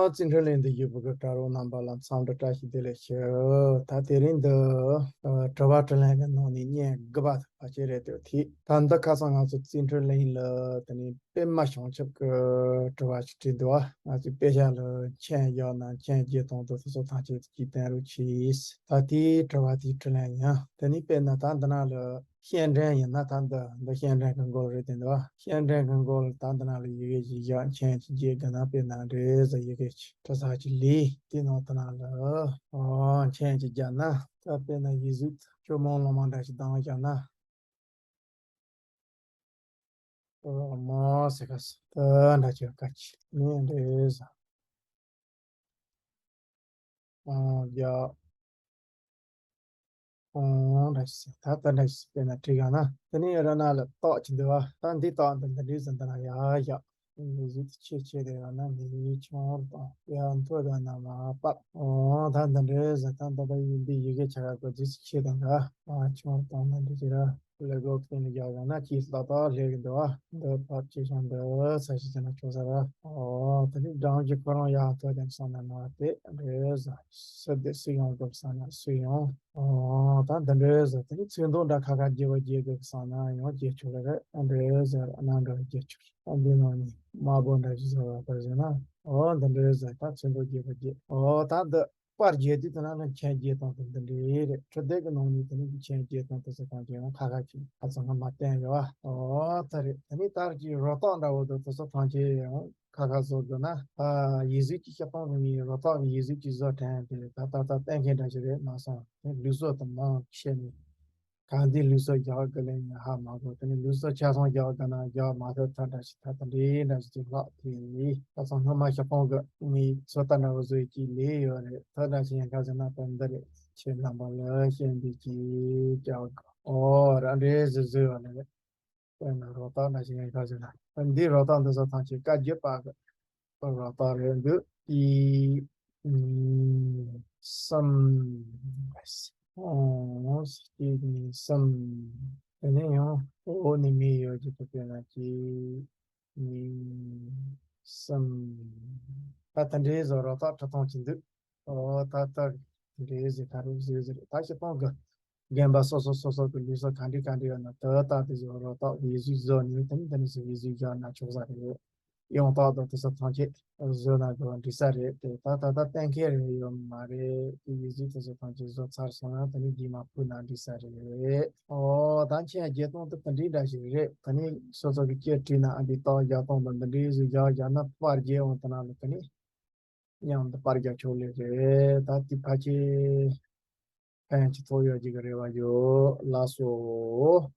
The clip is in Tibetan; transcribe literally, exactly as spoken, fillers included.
རྩིས་འཕྲུལ་ལས་འདི་ཡོད་པའི་གྲྭ་རོགས་རྣམ་པ་ལ་འཚམས་འདྲི་བཀྲ་ཤིས་བདེ་ལེགས་ཞུ། ད་དེ་རིང་འདི་ཨ་དྲི་བ་དྲིས་ལན་གྱི་ནང་ནས་བརྙན་དགུ་པ་ཕལ་ཆེར་རེད་འདུག་དེ་ད་འདི་ཁ་སང་ང་ཚོ་རྩིས་འཕྲུལ་གླིང་ལ་དེ་ནས་པད་མ་བྱང་ཆུབ་ཀྱི་དྲི་བ་ཅིག་དྲིས་འདུག་ང་ཚོའི་དཔེ་ཆ་ལ་མཆན་བཞག་ན་མཆན་བརྗེ་སྟངས་དེ་ཚོ་ཐམས་ཅད་ཅིག་བསྟན་རོགས་གྱིས། ད་དེའི་དྲི་བ་དེའི་དྲིས་ལན་ཡིན། དེ་ནས་དཔེར་ན་ད་འདི་ན་ལ། བཤད་འཕྲིན་ཡིན་ན་ད་འདི་འདི་བཤད་འཕྲིན་གྱི་མགོ་རེད་དེ་འདུག་བཤད་འཕྲིན་གྱི་མགོ་ལ་ད་འདི་ན་ལ་ཡི་གེ་ཞིག་བཞག་མཆན་ཅིག་བརྗེ་དགོས་ན་དཔེར་ན་འདྲེ་ཟེར་ཡི་གེ་ཅིག་གྲུ་ཟག་ཅིག་ལས་དེ་ནང་དེ་ན་ལ་ཨོ་མཆན་ཅིག་བརྒྱབ་ན་ད་དཔེར་ན་ཡིག་གཟུགས་ཇོ་མོ་གླང་མ་འདྲ་ཞིག་བཏང་བཞག་ན། ཨོ་མོ་ཟེར་ག་ས་ད་འདྲ་ཅིག་ག་ཅིག་ནི་འདྲེ་ཟེར། ཨོ་རྒྱ། ཨོང་འདྲ་ཞིག་ད་ལྟ་འདྲ་ཞིག་དཔེར་ན་བྲིས་ག་ན་དེ་ནས་ར་ན་ལ་རྟགས་ཅིག་འདུག་བ། ད་འདི་རྟགས་འདི་འདི་འདྲའི་ཟིན་ད་ན་ཡ་ཡ། མི་གཟུགས་དེ་ཆེ་ཆེ་རེ་ར་ན་མི་ཆུང་རུ་བཏང་ཡ་མཐོ་ད་ན་མ་པ། ཨོང་ད་འདི་འདྲའི་ཟིན་ད་ད་ད་ཡིན་འདི་ཡི་གེ་ཆ་ག་གོ་རྫས་ཆེ་ད་འདྲ་མ་ཆུང་རུ་བཏང་ན་འདི་ཅི་ར་ལེ་གོ་ཁེ་ནི་ཡ་ག་ན་ཅི་ལ་ད་ལེ་གི་འདུག་བ། འདི་ཕར་ཆེ་ཆུང་འདི་ས་ཞིག་ཅན་ན་ཆོག་ས་ར། ཨོ་ད་ནི་སྦྲང་གི་ཁོ་རང་ཡ་མཐོ་ད་ས་ན་མ་དེ་འདྲའི་ཟིན་སུ་དེ་སུ་ཡོང་དགོས་ས་ན་སུ་ཡོང་། ཨོ་ད་འདི་འདྲའི་ཟེར་དེ་ནི་ཚིག་མདོག་འདྲ་ཁ་ཁ་རྒྱས་པ་རྒྱས་དགོས་བསམ་ན་ཡང་རྒྱས་ཆོག་རེད། འདི་འདྲའི་ཟེར་རྣམ་འདྲ་རྒྱས་ཆོག་རེད། འདི་ནང་ནས་དམར་པོ་འདྲ་ཞིག་ཟེར་བ་ལྟར་ཟེར་ན། ཨོ་འདི་འདྲའི་ཟེར་ད་ཚིག་མདོག་རྒྱས་པ་རྒྱས། ཨོ་ད་འདི་པར་རྒྱས་དུས་དེ་ན་ནི་མཆན་རྒྱས་སྟངས་དེ་འདི་འདྲའི་རེད། ཁྲི་སྡེ་གི་ནང་ནས་དེ་ནི་མཆན་རྒྱས་སྟངས་དེ་ཚོ་གང་ཅི་ཡང་ཁ་ཁ་ཅིག་ཁ་ཚང་ང་མ་བསྟན་ཡོད་ཨ། ཨོ་ད་རེད། དེ་ནི་ད་རེས་ཀྱི་རོ་ཏོག་འདྲ་བོ་དེ་ཚོ་གང་ཅི་ཡང་། ཁ་ཁ་བཟོ་དགོས་ན། ཨ་ཡིག་གཟུགས་ཀྱི་ཤ་པང་རིང་བའི་རོ་ཏོག་གི་ཡིག་གཟུགས་ཀྱི་བཟོ་དྲན་དེ་ད་ལྟ་ད་གཏན་འཁེལ་འདྲ་ཞིག་རེད་མ་སོང་། དེ་ལུགས་སྲོལ་དུ་མང་བཤད་ནས། གང་འདི་ལུགས་སྲོལ་རྒྱག་དགོས་ལན་ཡང་ཧ་མ་གོ། དེ་ནི་ལུགས་སྲོལ་ཆ་ཚང་རྒྱག་དགོས་ན་རྒྱག་མ་ཐུབ་ཐབས་འདྲ་ཞིག་ད་ལྟ་འདྲའི་འདྲ་ཞིག་ཅིག་ལྷག་དེ་ནི་ད་ཚང་སྔོན་མ་ཤ་པང་གི་ངའི་ཚོད་ལྟ་འདྲ་བོ་བཟོས་ཀྱི་ལས་ཡོད་རེད། ད་འདྲ་ཞིག་ཡང་ཁ་ཟེར་ན་ད་འདི་རེད། ཁྱེད་རྣམ་པ་ལ་བཤད་འདི་ཅིག་རྒྱག་དགོས། ཨོ་ར་འདྲའི་བཟོས་བཟོས་ཡོད་ནི་རེད། དཔེར་ན་རོ་ཏོག་འདྲ་ཞིག་ཡིན་ཁ་ཟེར་ན། འདི་རོ་ཏོག་འདི་ཚོ་ཐམས་ཅད་བཀའ་བརྒྱུད་པ་གི་རོ་ཏོག་རེད་འདུག་གཅིག་གཉིས། གསུམ། ཨོ་གཅིག་གཉིས་གསུམ། དེ་ནས་ཡང་འོག་ནས་མི་ཡོད་རྒྱུ་དེ་དཔེར་ན་གཅིག་གཉིས། གསུམ། ད་ད་འདྲའི་བཟོ་རོ་ཏོག་ཁྲི་སྟོང་གཅིག་འདུག་ཨོ་ད་ལྟ་འདྲའི་ཟེར་ག་རེ་ཟེར་ཟེར་ད་ཤི་སྟོང་གི་རྒན་པ་སོ་སོ་སོ་སོ་གི་ལུགས་སྲོལ་ག་འདྲ་ག་འདྲ་ཡོད་ན་དེ་ལྟར་དུ་བཟོ་རོ་ཏོག་ཡིག་གཟུགས་བཟོ་ནས་དེ་ནི་དེ་ནི་ཟེར་ཡིག་གཟུགས་བཞག་ན་ཆོག་ས་རེད། ཡང་དག་དང་དེ་ཚོ་ཐམས་ཅད་བཟོ་ན་དགོས་འགྲིག་ས་རེད་དེ། ད་ད་ལྟ་གཏན་འཁེལ་རེ་ཡོད་མ་རེད་དེ། ཡིག་གཟུགས་དེ་ཚོ་ཐམས་ཅད་བཟོ་ཚར་སོང་ན་དེ་ནི་རྗེས་མ་ཕུལ་ན་འགྲིག་ས་རེད། ཨོ་ད་མཆན་རྒྱས་སྟངས་དེ་དེ་འདྲའི་འདྲ་ཞིག་རེད། དེ་ནི་སོ་སོ་གི་སྐད་བྲིས་ན་ཨ་འདི་རྟགས་རྒྱག་སྟངས་དང་འདི་འདྲའི་བཟོས་རྒྱག་རྒྱག་ན་པར་རྒྱས་འོང་དེ་ན་ལ་དེ་ནི། མཉམ་དུ་པར་རྒྱག་ཆོག་ལེ་རེད། ད་དེ་ཕལ་ཆེར་ཕན་ཅིག་ཐོགས་ཡོད་ཀྱི་རེ་བ་ཡོད། ལགས་སོ།